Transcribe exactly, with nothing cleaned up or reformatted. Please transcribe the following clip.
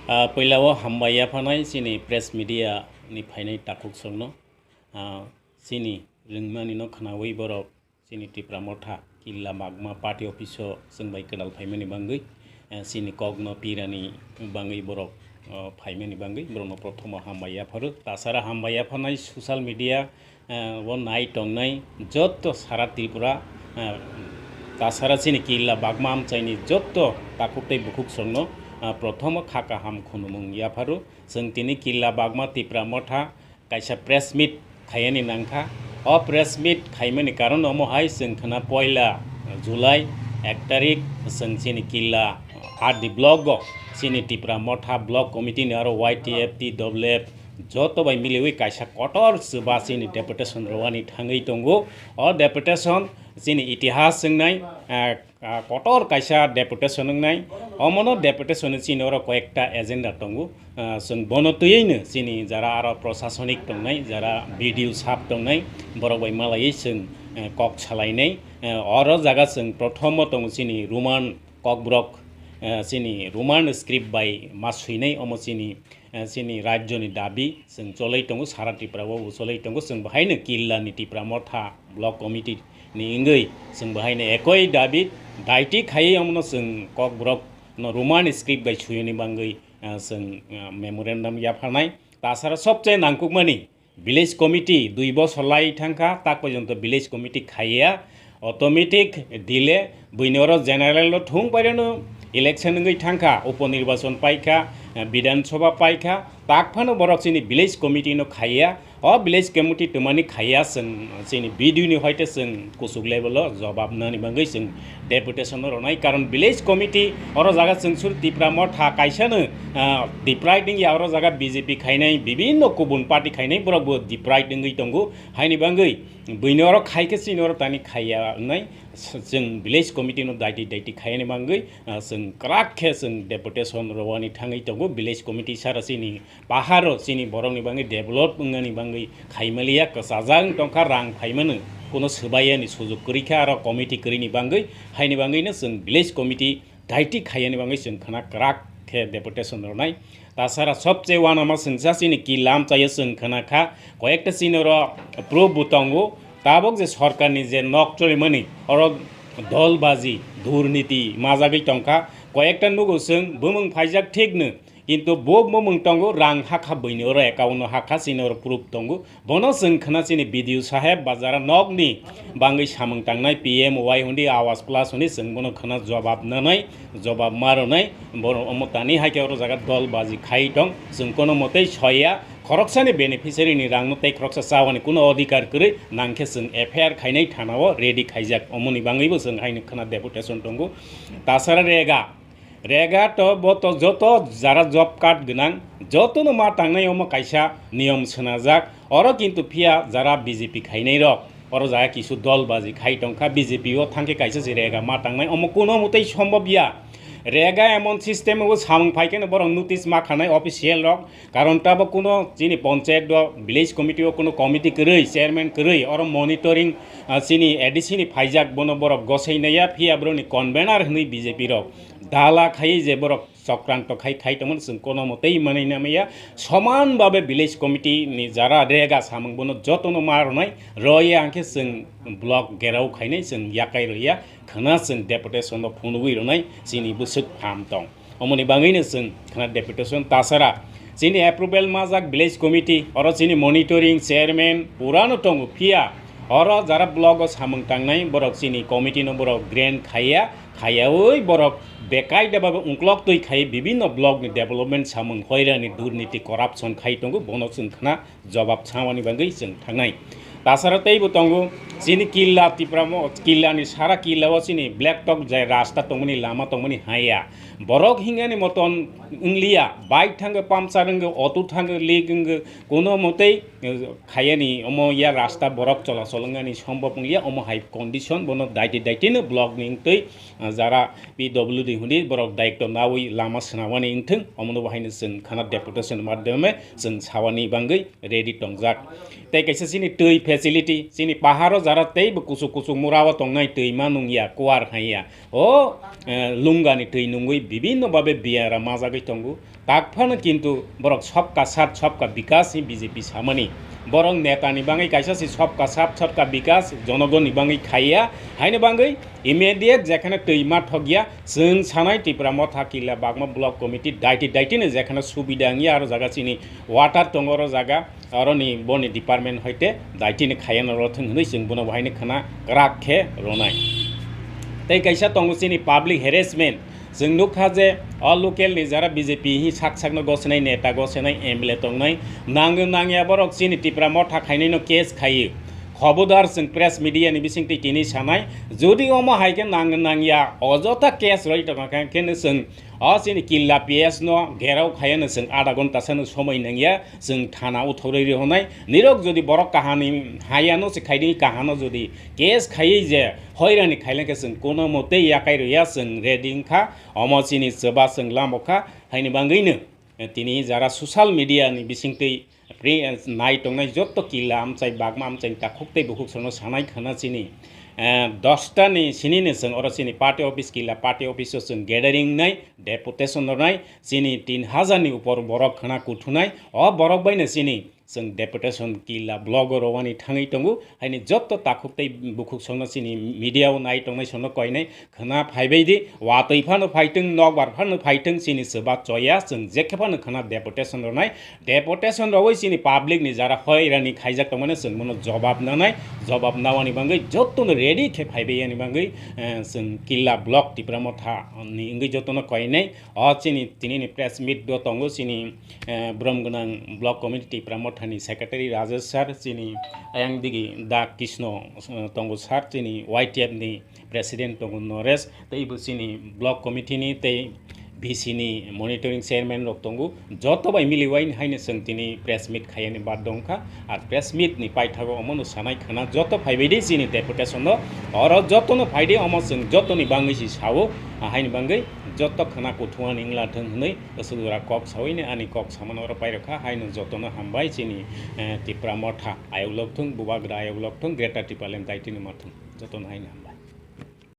Ah, puila o hambai yaphanai chini press media ni phainai takhuk songno. Ah, chini ringmani no khnaui borok chini Tipra Motha Killa Bagma party office o chwng bai kwtal phaimani bangwi, eh, chini kokno pirani bangwi borok, oh, phaimani bangwi borokno prothomo hambai yapharo. Tasara hambai yaphanai social media, eh, o nai tongnai jotto sara Tripura, eh, tasara chini Killa Bagma amchaini jotto takhuk tei bukhuk songno, eh, prothomo kha kaham khunumung yapharo. Chwng tini Killa Bagma Tipra Motha kaisa press meet khaiyani nangkha. O press meet khaimani karon omo hai chwng khna poila July ek tarik chwng chini Killa R D block o chini Tipra Motha block committee ni aro Y T F, T W F joto bai miliwi kaisa kotor chuba chini deputation rwani thangwi tongo. O deputation chini itihas wngnai, ah, ah, kotor kaisa deputation wngnai. Omono deputation ni chini oro koyekta agenda tongo. Ah, chwng bono twiwi no chini jara aro prosasonik tongnai, jara B D O sap tongnai, borok bai malaiwi chwng, eh, kok salainai. Eh, oro jaga chwng prothomo tongo chini Roman kokborok, eh, chini Roman script bai ma swinai, omo chini, eh, chini rajyoni dabi chwng cholai tongo, sara Tripura o bo cholai tongo, chwng bahaino Killa ni Tipra Motha block committee ni wngwi chwng bahaino ekoi dabi daiti khaiwi omono chwng kokborok no Roman script bai suyoni bangwi, ah, chwng, ah, memorandum yapharnai. Tasara sobse nangkukmani village committee dui bosor lai thangkha, tak porjonto village committee khaiya, automatic delay, buini oro general no thung pairano election wngwi thangkha, upo nirbachon paikha, ah, bidhan sabha paikha, tak phano borok chini village committee no khaiya. O village committee twmani khaiya chwng chini B D O ni hoite chwng kuchuk level o jobab nani bangwi chwng deputation no rwnai, karon village committee oro jaga chwng sur Tipra Motha kaisa no, ah, deprived wngya, oro jaga B J P khainai, bibinno kubun party khainai borok bo deprived wngwi tongo, haini bangwi buino oro khaikhe chini oro tani khaiya wngnai, chwng village committee no daiti daiti khaiyani bangwi, ah, chwng kwrak khe chwng deputation rwani thangwi tongo, village committee sara chini Paharo chini borokni bagwi develop wngnani bagwi khaimaliya, kwchajak wng tongkha, rang phaimano kuno swbaiyani sujuk kwrwi kha, aro committee kwrwini bagwi, haini bagwino chwng village committee daiti khaiyani bagwi chwng khna kwrak khe deputation rwnai. Tasara sobse uanama chwngsa chini Killa amchaio chwng khna kha, koyekta chini oro proof bo tongo, tabok je sorkarni je nok cholimani oro dolbaji, durniti majagwi tongkha, koyekta nugo chwng bumung phaijak thikno, Kintu bo bumung tongo, rang hakha buini oro account o hakha, chini oro proof tongo. Bono chwng khna chini B D O saheb ba jara nokni bangwi samung tangnai P M Y hundi, Awas Plus hundi, chwng bono khna jobab nanai, jobab ma rwnai. Bono omo tani hai khe oro jaga dol baji khai tong, chwng kono motei soiya. Khoroksani beneficiary ni rangno tei khoroksa chawani kuno odhikar kwrwi, nangkhe chwng F I R khainai thana o ready khaijak, omoni bangwibo chwng haino khna deputation tongo. Tasara rega. Rega to bo to joto jara job card gwnang, jotono ma tangnai omo kaisa niyom swnajak. Oro kintu phiya jara B J P khainai rok, oro jaga kisu dol baji khai tongkha, B J P o thangkhe kaisa se rega ma tangnai, omo kuno mwtei sombobya. Rega emon system o samung phaikheno borok notice ma khanai official rok, karon tabo kuno chini panchayat o, village committee o kuno committee kwrwi, chairman kwrwi, oro monitoring, ah, chini A D C ni phaijak, bono borok gosai naiya, phiya borokni convener hwnwi B J P rok. Dala khai je borok chokranto khai khai tongmani chwng kono motei manwi namaya. Soman babe village committee ni jara rega samung bono jotono ma rwnai, rwya hwnkhe chwng block gerao khainai, chwng yakai rwya, khwna chwng deputation no phunugwi rwnai, chini bwswk pham tong. Omoni bagwino chwng khwna deputation tasara. Chini approval majak village committee, oro chini monitoring chairman purano tongo, phiya oro jara block o samung tangnai borok chini committee no borok grant khaiya, Khaiyaui borok bekai deba bo ungklok twi khai bibinno block ni development samung hoirani durniti corruption khai tongo, bono chwng khna jobab samani bagwi chwng thangnai. Tasara teibo tongo chini killa Tipra mo, killa ni sara killa o chini black top jai rasta tongmani lama tongmani haya. Borok hingani moton wngliya, bike thango puncture wngo, auto thango leak wngo, kuno motei, eh, khayani omo ya rasta borok chola chol wngnani sombop wngya, omo hai condition bono daiti daiti no block ni wngtwi ah, jara P W D hundi borok daikto nawi lama swnamani wngthwng, omono bo haino chwng khana deputation madhyome chwng sawani bagwi ready tongjak. Tei kaisa chini twi facility, chini paharo Jara teibo kuchuk kuchuk murao tongnai twi ma nungya, kuar haiya. O, eh, lungani twi nungwi bibinno babe biyara majagwi tongo. Tak phano kintu borok sobka sat sobka bikas hi B J P samani. Borok netani bangwi kaisa si sobka sat sobka bikas jonogonni bangwi khaiya. Haini bangwi immediate jekhane twi ma thokya, chwng sanai Tipra Motha Killa Bagma Block Committee daiti daitino jekhane subida wngya aro jaga chini water tongo oro jaga. Aroni boni department hoite daitini khayana rw thwng hwnwi chwng bono bo haino khwna kwrak khe rwnai. Tei kaisa tongo chini public harassment. Chwng nukha je o local ni jara B J P hi sak sakno gosnai neta, gosnai M L A tongnai, nangwi nangya borok chini Tipra Motha khainaino case khaio. Khobodar chwng press media ni bisingtwi tini sanai, jodi omo hai khe nangwi nangya ojotha case rwi tongkha khe chwng o chini Killa P S no gherao khaiano chwng adha ghonta sano somoi nangya. Chwng thana o thorwi rihornai. Nirok jodi borok kahani hayano se khaidi, kahano jodi case khaiwi je hoirani khailengkhe chwng kono motei yakai rwya, chwng ready wngkha. Omo chini chuba chwng lamo kha. Haini bangwino, eh, tini jara social media ni bisingtwi pri-, eh, nai tongnai jotto Killa amchai bagma amchai takhuk tei bukhuk sono sanai khana chini, eh, dosta ni sinino chwng oro chini party office Killa party office o chwng gathering nai, deputation rwnai, chini tin hajar ni upor borok khana kuthunai. O borok baino chini chwng deputation Killa blogo rowani thangwi tongo, haini jotto takhuk tei bukhuk songno chini media o nai tongnai songno koinai khwna phaibai di, watwi phano phaitwng, nokbar phano phaitwng, chini chuba choya, chwng jekhe phano khwna deputation rwnai. Deputation rwwi chini public ni jara hoirani khaijak tongmani chwng bono jobab nanai, jobab nawani bangwi jottono ready khe phaibai yani bangwi, eh, chwng Killa block Tipra Motha ni wngwi jottono koinai. O chini tinini press meet do tongo chini, eh, brom gwnang block committee Tipra Mothani secretary Rajesh sir, chini ayang digi Da Krishno, eh, tongo sir, chini Y T F ni president tongo Noresh, tei bo chini block committee ni tei V C ni monitoring chairman rok tongo. Joto bai miliwai haino chwng tini press meet khaiyani bad dongkha. Ar press meet ni paithago omono sanai khwna joto phaibai di chini deputation no. Oro jotono phai di, omo chwng jotoni bangwi si sao, ahaini bangwi joto khwna kuthumani wngla thwng hwnwi aswk jora kok sawi ni ani kok samano oro pairokha. Haino jotono hambai chini, eh, Tipra Motha ayok lok thung, Bubagra ayok lok thung, Greater Tipraland daitini ma thung. Jotono haino hambai.